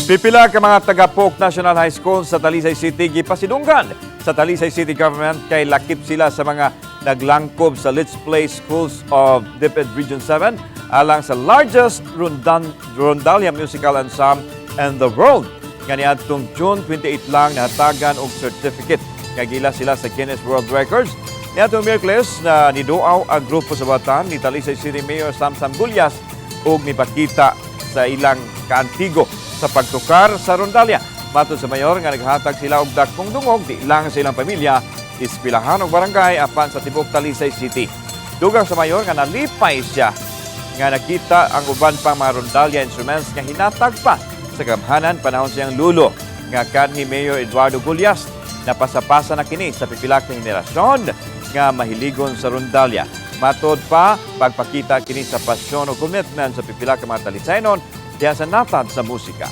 Pipila ka mga taga Pook National High School sa Talisay City gipasidunggan sa Talisay City Government kay lakip sila sa mga naglangkob sa Let's Play Schools of DepEd Region 7 alang sa largest Rondalla Musical Ensemble in the world nga niadtong June 28 lang nahatagan og certificate nga gila sila sa Guinness World Records. Niadtong Miyerkules na niduaw ang grupo sa Bataan ni Talisay City Mayor Samsam Gullas ug nipakita sa ilang kaantigo sa pagtukar sa rondalya. Matod sa mayor nga naghatag sila og dakpong dungog di lang sa ilang pamilya, eskwelahan ug barangay apan sa tibuok Talisay City. Dugang sa mayor nga nalipay siya nga nakita ang uban pang mga rondalya instruments nga hinatag pa sa gamhanan panahon siyang lulo nga kanhi Mayor Eduardo Gullas. Napasapasa na kini sa pipila ka henerasyon nga mahiligon sa rondalya. Matod pa, pagpakita kini sa pasyon o commitment sa pipila ka mga Talisaynon diha sa natad sa musika.